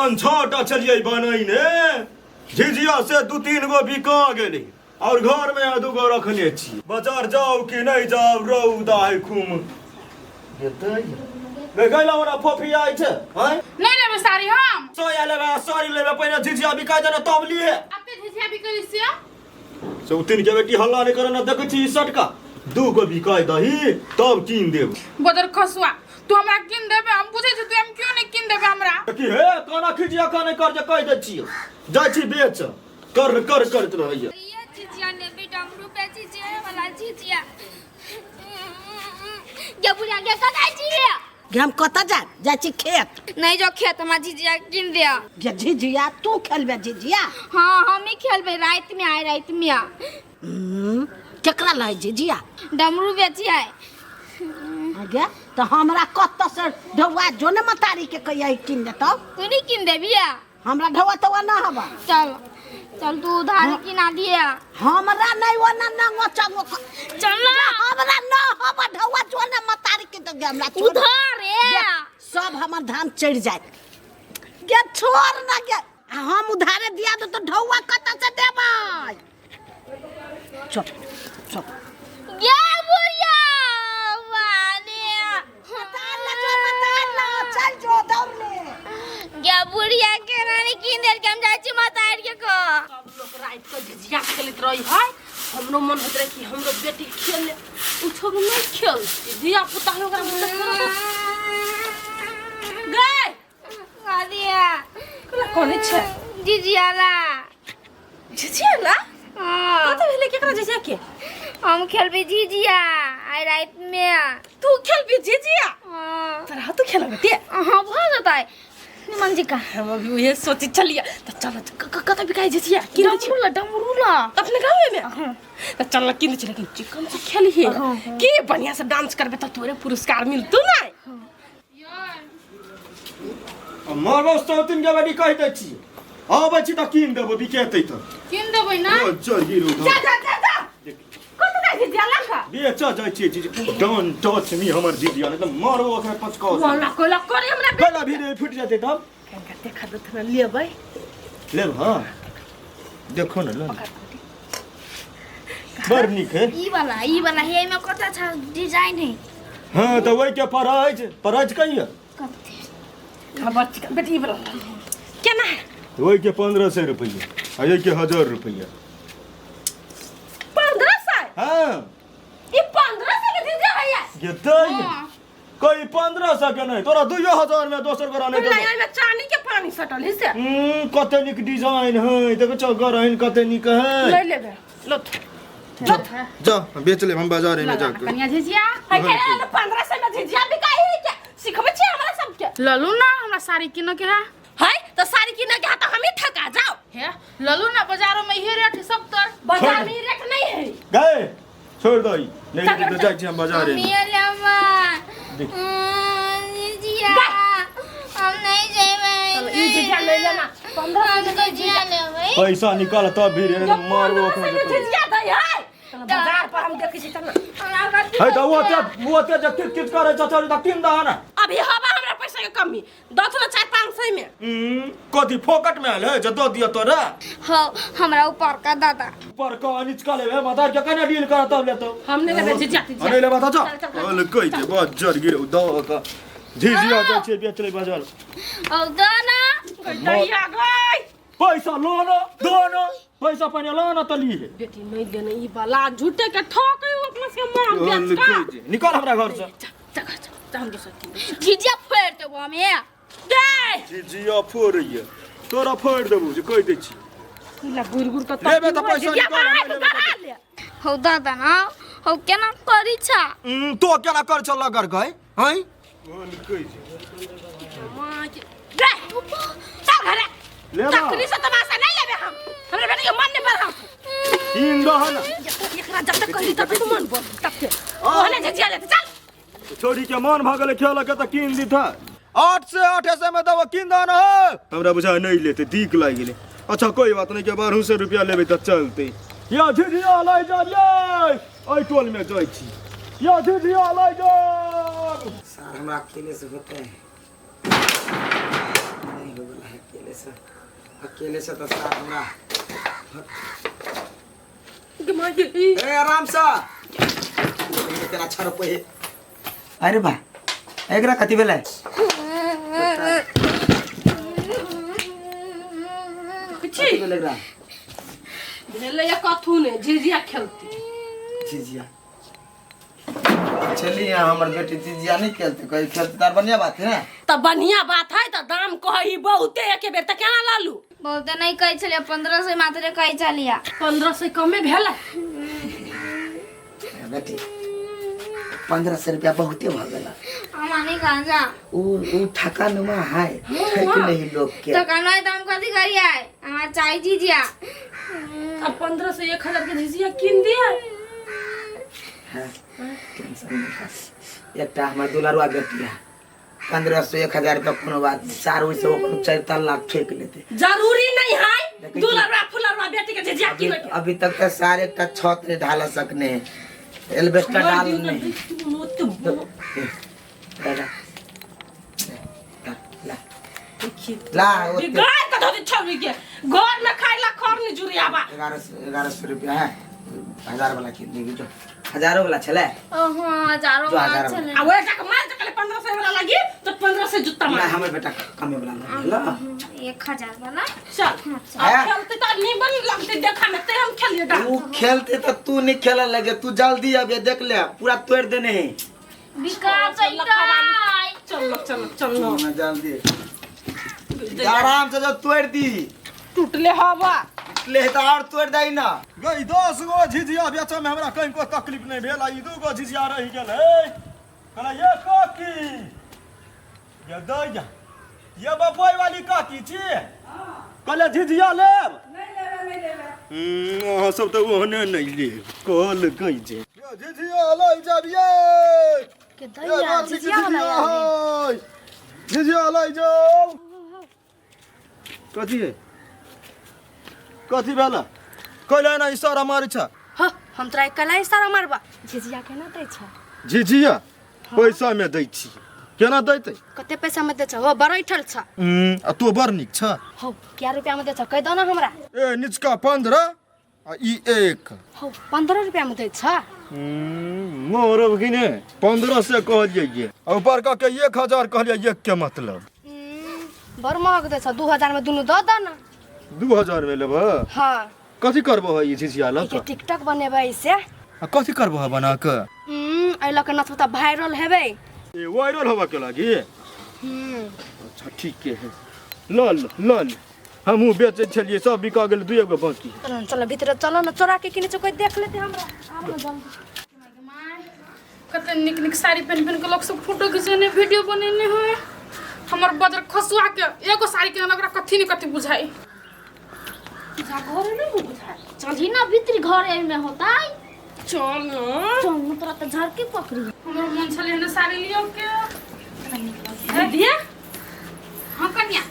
पाँच छओ टा छलियै बनैने झिझिया से दू तीन गो बिका गेलै और घर में दू गो रखने छी। बाजार जाउ कि नहीं जाउ, रौदा है खूब गेतै गै गैला ओना फोफी आइ छै हैं। नहीं लेबै साड़ी हम। सोया लेबै आ साड़ी लेबै, पहिने झिझिया बिका जाने तब लिए। अते झिझिया बिकै से चौतीन के बेटी हल्ला नहीं करे ना, देखै छी ई सटका दू गो बिकाय दही तब कीन देब। बदर खसुआ तू हमरा कीन देबे, हम बुझै छी तू हम क्यों नहीं कीन देबे हमरा। की हे काना खिचिया काने कर जे कहि दै छियो, जाइ छी बेच कर कर करैत रहैया। ये झिझिया लेबै डमरू पे झिझिया वाला झिझिया ये बुढ़िया के कतऽ छी? गे हम कतऽ जायब, जाइ छी खेत। नहीं जो खेत, हमरा झिझिया कीन दे। गे झिझिया तू खेलबे झिझिया? हाँ हम ही खेलबै, राति में आए राति में। केकरा लहै झिझिया? डमरू बेची आए। गे तऽ हमरा कतऽ से ढौआ जो ने मतारी के कहिया कीन देतौ। तू नहीं कीन देबी? हमरा ढौआ तौआ ना हवा। चल चल तू उधार किना दिया। हमरा नहीं ओना नंगो चंगो चल ना। हमरा न हवा ढौआ जो ने मतारी के तो गे हमरा छोड़। उधार रे सब हमर धान चढ़ जाए गे, छोड़ ना गे। आ हम उधारे दिया दो तो ढौआ कतऽ से देबै? चल चल। गे बुढ़िया वाले मतार ला जो, मतार ला चल जो दौड़ ले। गे बुढ़िया के रानी कीन देल के हम जाइ छी मतार के को। सब लोग राति के झिझिया खेलैत रही है, हमरो मन होइत रहे कि हमरो बेटी खेले, उ छोरी नहीं खेलती, धिया पुता है ओकरा मुँह से गए। दादिया कोना कोने छै? झिझिया ला। झिझिया ला? हाँ। कत भेलै केकरा झिझिया के? हम खेलबै झिझिया आइ राति में। तू खेलबी झिझिया? हाँ। तोरा तू खेलबे ते? हाँ भऽ जेतै निमन जी का। हम अभी उहे सोचे छलियै तऽ चल कत बिकाइ झिझिया किन दै छी? डमरू ला, डमरू ला। अपने गाँवे में? हाँ। तऽ चल किन दै छी, लेकिन चिकन से खेलिहे की बढ़िया से डांस करबे तऽ तोरे पुरस्कार मिलतौ नै। मरबो सौतिन के बेटी कहि दै छी, आबै छी तऽ कीन देबो बिकेतै तऽ। कीन देबै ना? ओ चल गिरो। जा जा जा जा, कत जाइ छी झिझिया लऽ कऽ? बेच जाइ छियै चीज। Don't touch me हमर जीजिया, नहीं तऽ मारबो ओकरा पचकाओ। वाला कोला करे हमरा। गला भी रे फुटि जेतै तब। कनिका देखा देत ना, लेबै। लेब? हाँ देखो ना, लो ना। बड़ नीक है। ई वाला, ई वाला हे, एमे कत अच्छा डिजाइन है। हाँ तऽ ओहि के प्राइस, प्राइस कहिया? कते? हाँ, बड़ चिकन बेटी, ई वाला केना है? ओहि के 1500 रुपैआ आ एहि के 1000 रुपैआ। 1500? हाँ। ई 1500 के झिझिया भैया? गेतै कोई 1500 के नहीं, तोरा 2000 में दोसर गोरा नहीं नहीं। देबो। एहिमे चांदी के पानी सटल है से। कते नीक डिजाइन है देखो, चौ गरहन कते नीक है। ले लेबे लो। जा बेच ले हम बाजार में जाके। कनिया झिझिया है के 1500 में झिझिया बिकाई है के सिखबै छी हमरा सबके? ललू ना, हमरा साड़ी किन के है। है तो साड़ी किन के है तो हम ही थका जाओ। हे ललू ना, बाजारों में इहे रेट है सब तर। बाजार में ई रेट नहीं है। गए छोड़ दो ई नहीं तो जाइ छी हम बाजार में। मम्मी लेबा। देख। झिझिया हम नहीं जेबै। ई झिझिया ले लेना 1500 हम झिझिया लेबै। पैसा निकाल तब भी रे, मारबो 1500 में झिझिया दै है चलो बाजार पर, हम देखै छी तब ना। हमरा कथी है तऽ ओते जे किच किच करे छ तऽ कीन दह ना। अभी हवा हमरा पैसा के कमी दस ना 4-500 में। कथी फोकट में आयल है जे दऽ दिअ तोरा? हो हमरा ऊपर का दादा। ऊपर का अनिचका लेबे माता के कने डील कर तब लेतो। हम नहीं लेबै झिझिया। अरे लेबा तऽ जा अल कहि के बजर गिरौ दऽ कऽ झिझिया जाइ छियै बेचलै बाजार। औ दाना दैया गई। पैसा लो ना दो ना पैसा पहिने लो ना तऽ ली। बेटी नहीं लेने ई वाला, झूठे के ठोक है अपना से मां बेच का। निकल हमरा घर से। जा जा घर जा जा, हम दोसर कीन लै। झिझिया फोड़ि देबो हम हे। दे झिझिया फोड़ैया तोरा फोड़ि देबौ जे कहि दै छी। ला गुर गुर के लेबे तऽ पैसा झिझिया निकाल, बना नहि के लेबे तऽ करा ले। हौ दादा ना, हौ केना करी छा? तो केना कर चल लगर गए हैं? मां के दे चल घरे। लेबा। तकनी से तमाशा नहीं लेबे हम, हमरा बेटी के मन नहीं बढ़ा। तीन दह ना। एकरा जब तक कहली तब तक मन बोल तब के ओहने झिझिया लेते चल। छोरी के मन भऽ गेलै खेल के तऽ कीन दीथा 8 से 8 ऐसे में दबो कीन दह ना हो। हमरा बुझा नहीं लेते दीक लागि गेलै। अच्छा कोई बात नहीं के 1200 रुपया लेबै तऽ चलतै। या झिझिया लै जाब यै, एहि टोल में जाइ छी। या झिझिया लै जाब। सार हमरा अकेले से होते है नहीं, हो गया है अकेले। से अकेले से तो साथ हमरा गे माय गे ए आराम से तेरा अच्छा रुपये अरे बा एकरा कथी भेलै किछि कथी भेलै एकरा भेलै या कथू ने झिझिया खेलती झिझिया चलिए हमर बेटी झिझिया नहीं खेलते कहीं खेलते तार बढ़िया बात है ना तऽ बढ़िया बात है तऽ दाम कही बहुते एके बेर तऽ केना लऽ लू बहुते नहीं कहै छलियै 1500 मात्रे कहै छलियै 1500 कमे भेलै बेटी 1500 रुपया बहुते भऽ गेल हमरा नहीं गांजा उ उ ठका नुमा है ठक नहीं लोग के तो कहना है तो हम कथी करिए हमरा चाही झिझिया अब 1500 1000 के झिझिया कीन दिया हाँ, टेंशन नहीं कर। एकटा हमर दुलारुआ बेटी है 1500 1000 रुपया कोनो बात नहीं सार ओइसे ओकर चारि तल्ला ठेक लेते जरूरी नहीं है देखै छी। दुलरवा फुलरवा बेटी के झिझिया अभी कीन के अभी तक तो सारे एकटा छत नहीं ढाल सकने हैं एल्बेस्टर डाल नहीं ला ला ला ओते गाय के धोती छौरी के घर में खाइ ला खर नहीं जुरियाबा 1100 रुपया है हजार वाला कीन देगी जो हजारों वाला छले ओ हाँ हजारों जो वाला हजारों छलै आ ओए जाके मार जाके 1500 वाला लगी तो 1500 जूता ना मार हमर बेटा कमे वाला नहीं ला 1000 वाला चल है? अब खेलते तो नीमन लगते देखा में ते हम खेलिए डा तू खेलते तो तू नहीं खेला लगे तू जल्दी अब ये देख ले पूरा तोड़ देने है बिका जैतै चल चल चल ना जल्दी आराम से जब तोड़ दी टूटले हवा ले तो और तोड़ दई ना गई 10 गो झिझिया बेचऽ में हमरा कनिको तकलीफ नहि भेल आ ई 2 गो झिझिया रहि गेल है कहला ये काकी ये दैया ये बपोई वाली काकी छी कहले झिझिया लेब अहाँ सब तऽ ओहने नहि लेब कहल गई जे ये झिझिया लऽ जाब ये के ये दैया बाप रे, झिझिया वाला झिझिया आयल। है झिझिया लऽ जाउ कथी है कथी भेल कैला एना इशारा मारै छ हाँ हम तोरा कला इशारा मारबा झिझिया केना दै छ झिझिया पैसा में दै छी केना दैतै कते पैसा में दै छ हो बड़ैठल छ आ तो बड़ नीक छ हौ क्या रुपया में दै छ कहि दो न हमरा ए निचका 15 आ ई एक हौ 15 रुपया में दै छ मोरब कि ने 15 से कहलियै आ ऊपर कह के 1000 कहलियै एक के मतलब बड़ महग दै छ 2000 में दुनू दऽ दऽ न 2000 में लेबह हाँ कथी करबह ई झिझिया लऽ के कऽ टिकटॉक बनेबै से आ कथी करबह बना कऽ एहि लऽ कऽ नचबू तऽ वायरल हेबै ए वायरल होबऽ के लागी अच्छा ठीक है ल ल ल ल हमहूँ बेचै छलियै सब बिका गेल दुइए गो बाकी चल न, चल भीतर चल न चोरा के किने कोई देख लेते हमरा आब न जल्दी कते नीक नीक साड़ी पहन पहन के लोग सब फोटो खिचेने वीडियो बनेने हुए हमर बदर खसुआ के एगो साड़ी के ओकरा कथी ने कथी बुझाई जा घर नहीं हो बुझाए चलही ना भीतरी घर एमे होतै चल न चल न तोरा तऽ झड़के पकड़ी हमर मन छलै हन साड़ी लियो के दीदी हाँ कन्या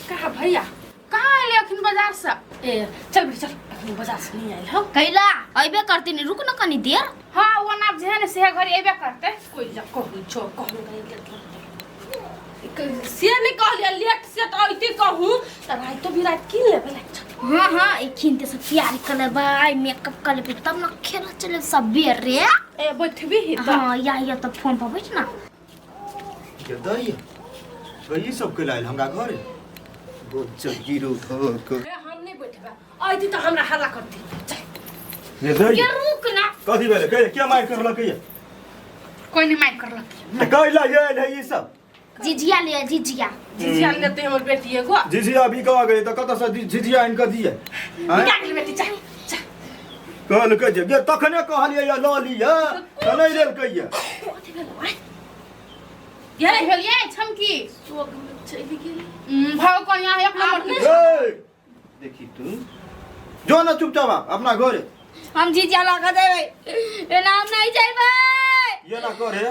कहा भैया कहाँ एले अखन बाजार से ए चल बेटी चल अखनी बाजार से नहीं आयल हो कैला अइबे करती नहीं रुक न कनी देर हाँ वो नाप जे है ने से घरे एबे करते कोई जा कहू छो कहू नहीं लेट से नहीं कहलिए लेट से तो अइते कहूँ त रातो भी रात कीन लेबे लाग चल हाँ हाँ एखिन ते सब तैयारी कर लेबै मेकअप कर लेबै तब न खेला चले सब बेर रे ए बैठबी ही त हाँ या या तब फोन पर बैठ ना के दैया ई सब कैला आयल हमरा घरे गोचर गिरो धक ए, हम नहीं बैठबे अइती त हमरा हल्ला करती चल ये दैया ये रुक ना कथी भेलै कहिया के मारि करलक ये कोई नहीं मार करलक तऽ कैला ये आयल है ई सब झिझिया ले झिझिया झिझिया लेते हमर बेटी एगो झिझिया बिका गेलै तऽ कतऽसँ झिझिया आनि कऽ दियै आँय? निकाल गेल बेटी चल चल कहलकै जे गे तखने कहलियै ये लऽ लिअ तऽ नहि लेलकै ये कथी भेल आइ ये भेलियै छमकी सोग में चलि गेल भाव कन्या एक नंबर के ए, देखी तू जो ना चुपचाप आप अपना घरे हम झिझिया लऽ कऽ जेबै एना हम नहीं जेबै ये ना करे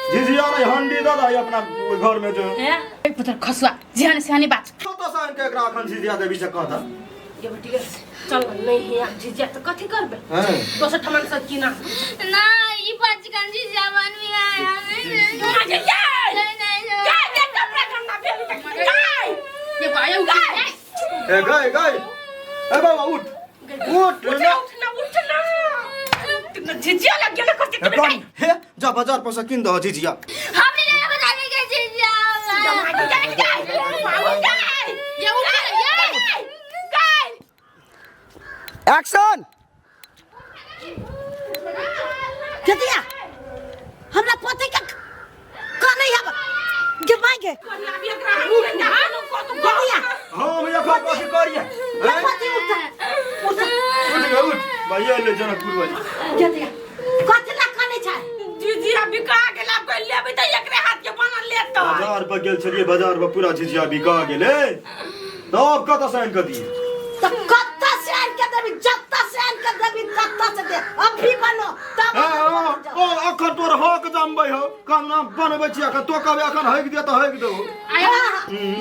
झिझिया नहीं हंडी दऽ दही अपना ओहि घर में जो ए एक पुत्र खसुआ जेहन सेहनी बात कतऽसँ आनि कऽ एकरा अखन झिझिया देबी से कह तऽ ये बेटी के चल नहीं है आब झिझिया त कथी करबे हँ दोसर ठमन से कीना ना ई पाँच कन झिझिया बनबी है माँ जे ये नहीं नहीं गाय के कपड़ा गंदा भेल त गाय ये भाई गाय ए गए गए ए बाबा उठ उठ उठ ना उठ ना उठ ना उठ ना झिझिया लग गेल कथी ए कौन हे जा बाजार पैसा किन दहो झिझिया हमने ले बजाने के झिझिया ये उठ ये एक्शन जतिया हमरा पति के कने हब गे माय गे जतिया हां भैया खा कथी करिए गे पति उठ उठ उठ गे उठ भैया ले जनकपुर वाली जतिया कथि ला कने छै झिझिया बिका गेल आब कोई लेबै तऽ एकरे हाथ के बनल लेतै बाजार पर गेल छलिए बाजार पर पूरा झिझिया बिका गेलै तब कतऽ से आनि कऽ दियै त कत्ता से आन के देबी जत्ता से आन के देबी तत्ता से दे अभी बनो तब ए, ओ ओ अखन तोर हक जमबै हो कम ना बनबै छी अखन तो कहबै अखन हकि दे तऽ हकि देबो आय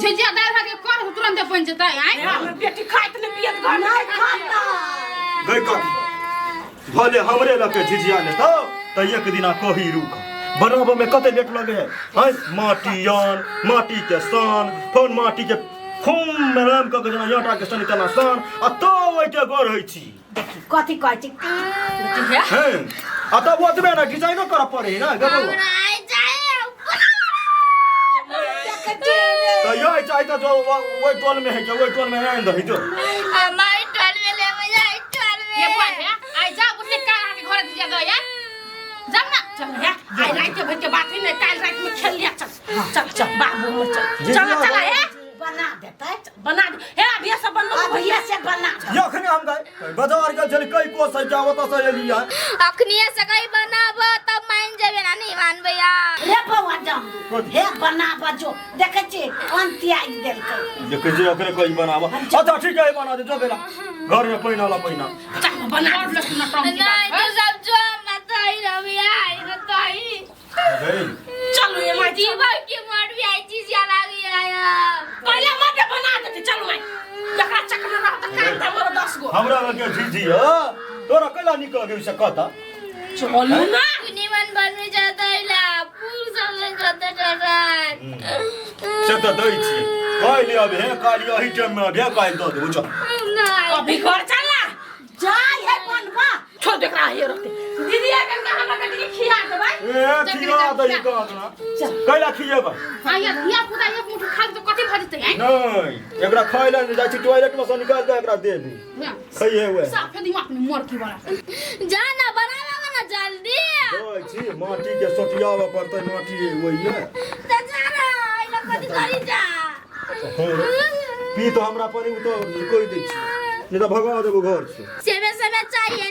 झिझिया दाल भात के कर तुरंत बन जेतै आय हमर बेटी खाइत ने पियत घर नहीं खाता गई काकी भले हमरे लके झिझिया लेतौ तऽ एक दिना कही रुक बनाबऽ में कते लेट लगे है हैं माटी आन माटी के सान फोन माटी के खूम में राम कऽ के जेना आटा के सनी तेना सान आ तो ओहिके गढ़ै छी कथी कहै छी हैं आ तब ओतबे ना डिजाइनो करऽ पड़े है ना गबौआ हमरा आइ चाहे तऽ यही चाही तऽ जो ओहि टोल में है के ओहि टोल में आनि दही जो हमारे टोल में ले मजा आई टोल में ये बुआ है आइ जा उठने का अहाँ के घर झिझिया दो यार जाओ ना चल हे आइ राति भर के बात है ने काल्हि राति में खेल लिया चल चल चल बाबू हमर चल चल चल हे बना देतै बना दे हे अभी सब बनलो अभिये से बना दे। यखने हम गए बाजार गेल छली कई कोस है जाओ ओतऽ से एलियै अखनिए से कहीं बनाब तब मान जेबे ना नहीं मानबे यार रे बौआ जाम हे बनाब जो देखै छी अंतियाइ देलकै देखै छी ओकरे कोई बनाबऽ अच्छा ठीक है बना दे जो बेला घर में पैना ला पैना चल बना दे नहीं तो सब जो हम तही रवि आई न तही चलो ये माई जीवन के मर भी आई चीज याद आ गई आया पहले मत बना देते चलो माई जकरा चक्कर रह त काम था मोर 10 गो हमरा लगे झिझी ह तोरा कैला निकल गेल से कहता चलू ना निमन बनवे जाता है ला फूल सब से जाता डरात से तऽ दै छी काल्हि अब हे काल्हि एही टाइम में अब हे काल्हि दऽ देबौ चल नहीं अभी घर चल ना जाय है बनबा छोड़ दे एकरा हे रहते दीदी अगर ना हमरा बेटी के खिया देबै ए खिया दै कह ना कैला खिएबै आइ धिया पुता एक मुठ खा तो कथी भऽ जेतै आइ नहीं एकरा खाइ ला नहि जाइ छी टॉयलेट में से निकाल के एकरा दे दी खइहे उहे साफे दिमाग में मर की वाला जा ना बनावा ना जल्दी दै छी माटी के सोटियाबऽ पड़तै माटी ओहिए तो जा ना आई ना कथी करी जा पी तो हमरा पानी तो कोई दै छी नहीं तऽ भगा देबो घर से सेवे सेवे चाहिए।